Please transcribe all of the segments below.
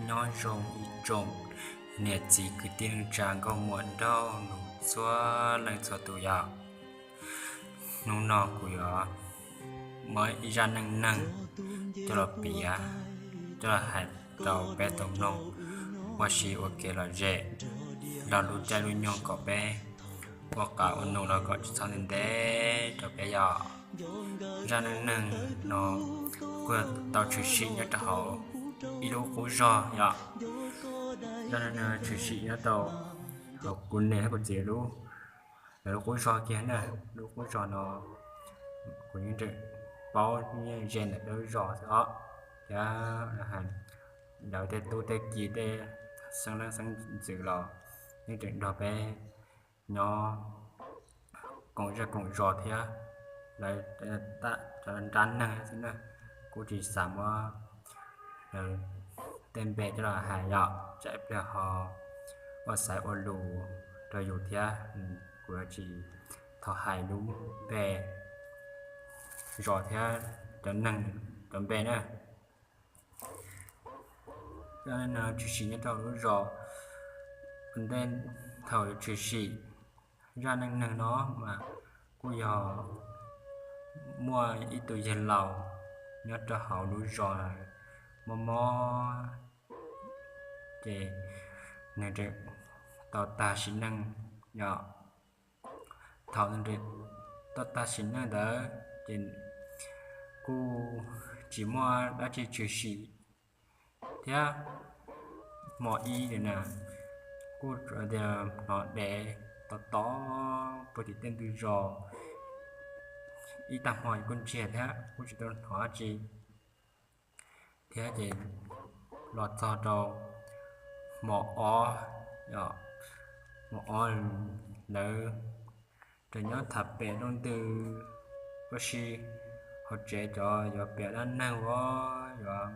Nyob zoo ib tsoom niam txiv kwv tij neej tsa nkauj muam nraug nus txhua leej txhua tus yom. Hnub no kuv yuav muab ib zaj neej neeg coj los piav, coj los hais rau peb tau mloog ua si ua kev lom zem, los lub caij lub nyoog kom peb ua qab ua num los kom tsis txhob ntev ntev rau peb yom. Zaj neej neeg no kuj tau tshwm sim nyob rau hauv ib lub qub zog yom. Zaj neej neeg tshwm sim nyob rau hauv kuv niam thiab kuv txiv lub, lawv lub qub zog kiag na. Lub qub zog no kuv yeej tseem paub yeej ze ntawm peb lub zos xwb os. Thiab lawv tej tub tej ki tej xeeb leej xeeb ntxwv los yeej tseem nrog peb nyob koom zej koom zos thiab lawv cov nrab neeg xwb na. Kuv tsis xav muab lawv tej npe coj los hais yom, tsam ib pliag ho ua xaiv ua lus rau yus thiab. Kuv yuav tsis tau hais lub npe zos thiab cov neeg cov npe na. Zaj neej neeg tshwm sim nyob rau lub zos, ua ntej thaum yuav tshwm sim zaj neej neeg no mas kuj yog muaj ib tug yawg laus nyob rau hauv lub zos mob mob, ces nws tau tag sim neej yom. Thaum nws tau tag sim neej ntawd ces kuj tsis muaj dab tsi tshwm sim thiab. Hmo ib na, kuj tias hnov dev tov tov puag tim tej ntug zos, ib tag hmo kuj ntsiag thiab kuj tsis tau hnov dab tsi. Thiab ces los txog rau hmo ob, hmo ob lawv tseem nyob tham pem rooj ntws ua si hauv tsev, cov yuav piav dab neeg ua yuav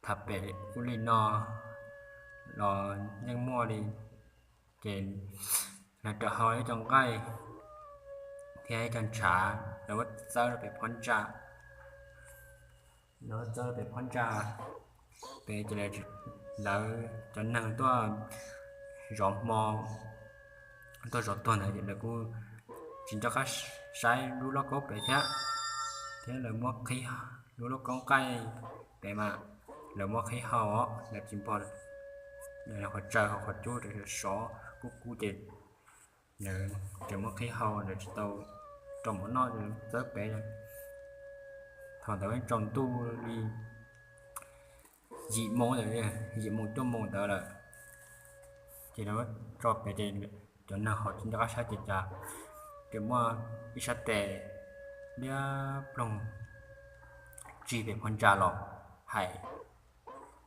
tham pem ub li no los yeej muaj li. Ces lawv rau hau ib co nqaij thiab ib co ntshav, lawv muab txawb rau pem phab ntsa. Lawv muab txawb rau pem phab ntsa pem ces lawv cov neeg tuaj zov hmo, tuaj zov tuag ntawd ces lawv kuj tsis nco qab saib lub lauj kaub pem thiab, thiab lawv muab qhib lub lauj kaub nqaij pem mas lawv muab qhib hau os, lawv tsis npog qhov tsaws hauv qhov cub rau sov kub kub ces lawv tseem muab qhib hau, lawv tsis tau rau mov noj, txawb pem. Thaum ntawd tsaus ntuj li yim moo ntawd, yim moo cuaj moo ntawd lawm. Ces lawv tso pem ces cov neeg hauv tsis nco qab saib ces cas ces muaj ib sab tes liab ploog tsig pem phab ntsa los hais,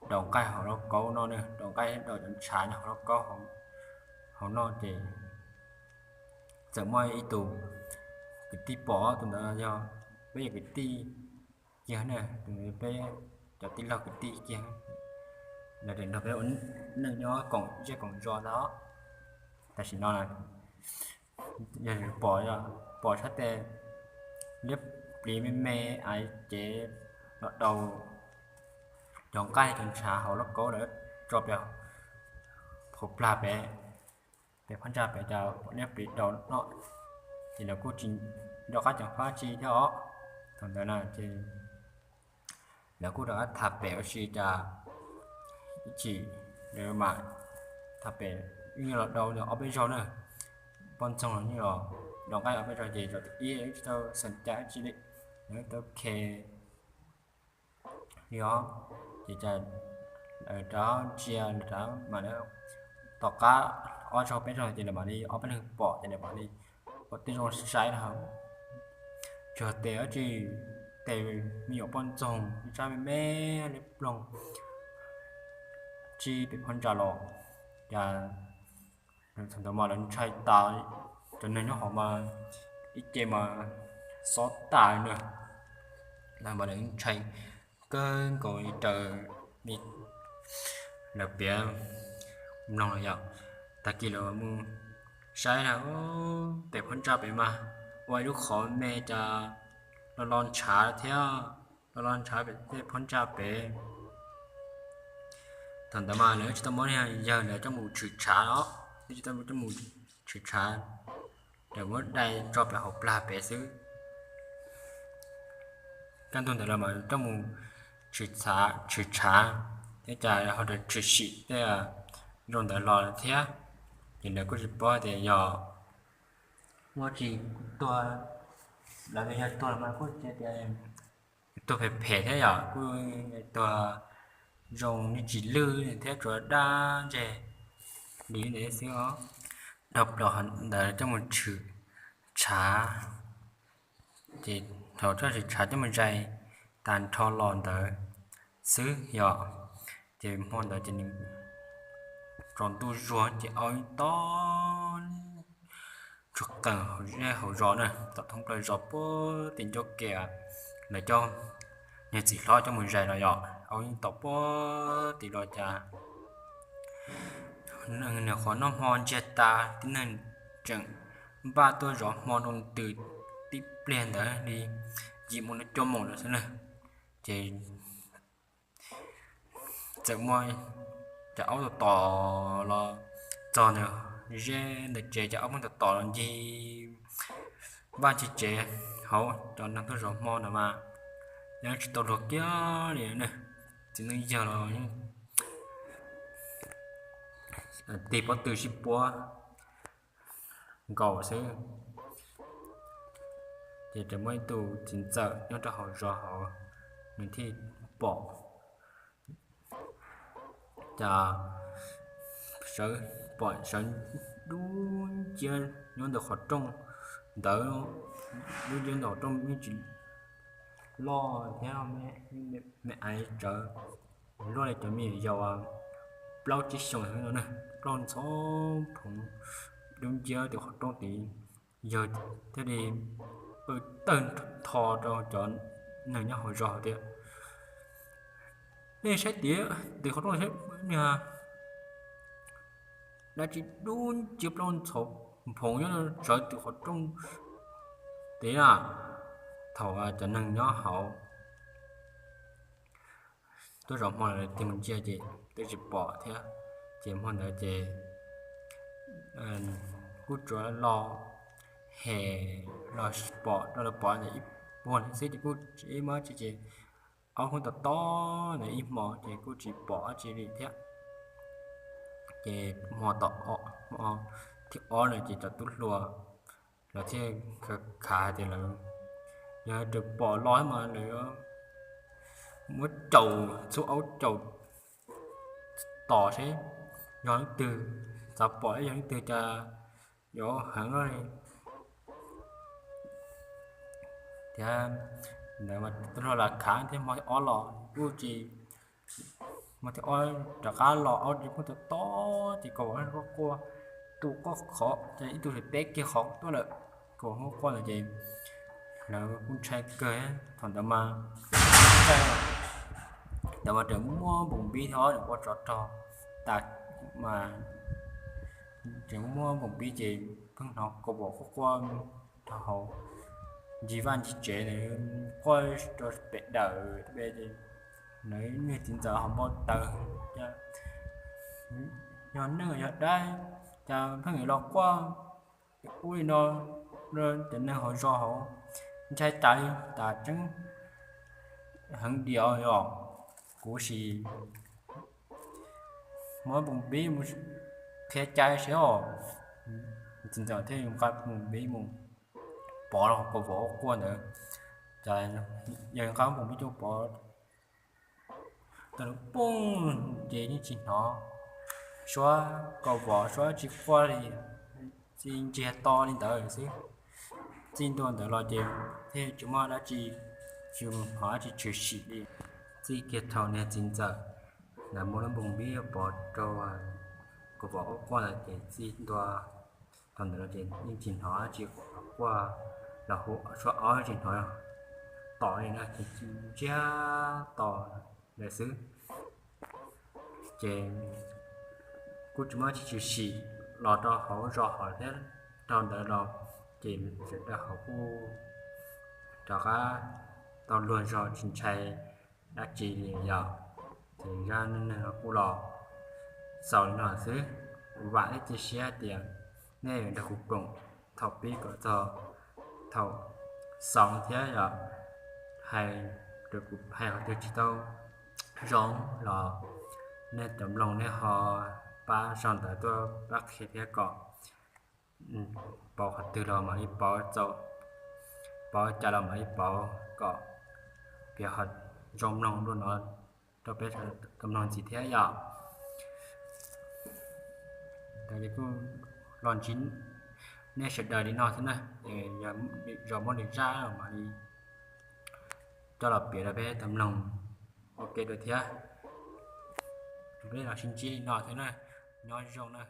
daus nqaij hauv lauj kaub noj, daus nqaij daus cov ntshav nyob hauv lauj kaub hauv noj ces txawm muaj ib tug kwv tij pom, tus ntawd yog peb yog kwv tij kiag na, tus ntawd peb cov tij laug kwv tij kiag, nws nrog peb ua neej nyob koom zej koom zos ntawd. Tam sim no yog pom, pom sab tes liab pliv me me, ais cev los daus cov nqaij cov ntshav hauv lauj kaub lawm tso pem hauv plag pem, pem phab ntsa pem cas pom liab pliv daus noj, ces lawv kuj tsis nco qab ceev faj tsi thiab os. Thaum ntawd na ces lawv kuj rov qab tham pem ua si cas ib chim lawv mam tham pem, yeej los daus ob peb zaug na, poj ntxoog los yeej los daus nqaij ob peb zaug ces zaum thib ib tsis tau xeem cas dab tsi li, lawv tau khe li os. Ces cas lawv rov ntsia lawv rov mam li tom qab ob zaug peb zaug ces lawv mam li ob peb leeg pom ces lawv mam li ua tib zoo saib na, tsuas tes dab tsi, tes me nyuam poj ntxoog sab me me liab ploog tsig pem phab ntsa los. Cas thaum ntawd mas lawv ntshai tas, cov neeg nyob hauv mas ib ce mas xob tas na, lawv mas lawv ntshai kawg nkaus li raws li lawv piav mloog los yom. Tag kis lawv mus saib na, pem phab ntsa pem mas ua ib lub qhov me cas lo lo ntshav thiab, lo lo ntshav pem tej phab ntsa pem. Thaum ntawd mas lawv tsis tau muab yawg ntawd coj mus tshwm tshav os, tsis tau coj mus tshwm tshav, lawv muab dai tso pem hauv plag pem xwb. Kaj ntug ntawd los mas coj mus tshwm tshav thiab cas ho rov tshwm sim tej zoo ntawd los thiab. Ces lawv kuj tsis paub tias yog muab tsis tuag, lawv yog tuag los mas kuj tsis tias tuag phem phem thiab yom, kuj tuag zoo li tsis lwj thiab tsuas dab ntseg li ntawd xwb os. Dhau plaws ntawd coj mus tshwm tshav, ces thaum tshwm tshav coj mus zais tas nrho los ntawd xwb yom, ces hmo ntawd ces nws tsaus ntuj zuag ces aub yeej tob tsuag qees hauv zej hauv zos na, tom thoob plaws zos puag tim ncauj ke lawv coj niag txiv hlob coj mus zais los yom, aub yeej tom puag tim los cas nws qhov noj hmo ntsiag tas tib neeg tseem npaj tuaj zov hmo rau ntws tib pliag ntawd li yim moos rau cuaj moos lawm xwb na. Ces txawm muaj cov aub tom tom los txog ntawm zej ntawm tsev, cov aub muab tom tom los ncig vaj ncig tsev hauv, cov neeg tuaj zov hmo ntawd mas yeej tsis tau luag kiag li na. Txiv neej yawg los tig pob tw sib puab nkaus xwb. Ces tseem muaj ib tug txiv ntxawm nyob rau hauv zos hauv, nws thiaj pom, cas sawv, pom sawv dub nciab nyob ntawm qhov rooj ntawd, dub nciab ntawm qhov rooj yeej tsis loj thiab, me aiv tsawv luaj li cov me nyuam yaus plaub tsib xyoos no na, plaub ntxhov phoov dub nciab tim qhov rooj tid. Yawg thiaj li tawg tho rau cov neeg nyob hauv zos hais tias, nej saib tias tim qhov rooj saib, niag dab tsi dub nciab plaub ntxhov phoov nyob tsawv tim qhov rooj tid na. Thaum cov neeg nyob hauv tuaj zov hmo lawv tig mus ntsia ces twb tsis pom thiab. Ces hmo ntawd ces kuj tsuas los hem los pom rau lawv pom ntawm ib puag ntawd xwb ces kuj tsis muaj dab tsi ces aub kuj tom tom ntawd ib hmo ces kuj tsis pom dab tsi li thiab. Ces hmo tom, hmo thib ob no ces cov tub hluas lawv thiaj khav hais tias lawv yog raws pom los mas lawv muab caum, txhub aub caum tos seb yog leej twg, xav pom yog leej twg cas yuav heev li. Thiab ntawd mas tub hluas los khav thiab hmo thib ob los kuj tsis, hmo thib ob rov qab los aub tsis pheej tom tom ces kaus vos quaj quaj, tus quaj qhov ces ib tug teb kiag qhov tuaj lawm, kaus vos quaj ntawd ces lawv kuj ntshai kawg. Thaum ntawd mas ntawd mas tseem muaj npoo npib thiab, ua tsov rog tas mas tseem muaj npoo npib ces pheej hnov kaus vos quaj quaj rau hauv ncig vaj ncig tsev, quaj rau pem dawm pem ces lawv niag txiv ntxawm ho npau taws, yog neeg yog dab, cas pheej los quaj ub li no rau cov neeg hauv zos hauv, ntshai tas li. Tas tseeb heev diam os, kuv sim muab npoo npib mus qhia cai seb os. Txiv ntxawm thiaj nqa npoo npib mus pov los kaus vos quaj ntawd, ces yawg nqa npoo npib coj pov tau lub pooj ces yeej tsis hnov suab kaus vos suab tsis quaj li, txij ntsiag to li ntawd xwb. Txij ntua ntawd los ces thiaj tsis muaj dab tsi, tsis hnov dab tsi tshwm sim li. Txij kiag thaum niag txiv ntxawm ntawd muab lub npoo npib pov rau kaus vos quaj quaj ntawd ces txij ntua thaum ntawd los ces yeej tsis hnov dab tsi quaj los hu suab aub, tsis hnov tom li na, ces ntsiag to lawm xwb. Ces kuj tsis muaj dab tsi tshwm sim los rau hauv zos hauv thiab. Dhau ntawd los ces sawv daws hauv kuj rov qab tau luag zog tsis ntshai dab tsi li yom. Ces zaj neeg no kuj los xaus li no xwb. Kuv vam thiab cia siab tias nej yuav nrog kuv koom thaum pib kom txog thaum xaus thiab yom. Hais rau kuv hais qhov twg tsis tau zoo los nej cov mloog nej ho pab sau ntawv tuaj pab qhia thiab kom pauv qhov twg los mam li pauv, txaus pauv cas los mam li pauv kom piav ho zoo mloog dua no rau peb tau mloog ntxiv thiab yom. Kuj los ntsib nej sawv daws li no thiab na, yog zos muaj li zaj mam li coj los piav rau peb tau mloog ua ke dua thiab. Peb los sib ntsib li no thiab na, nyob zoo na.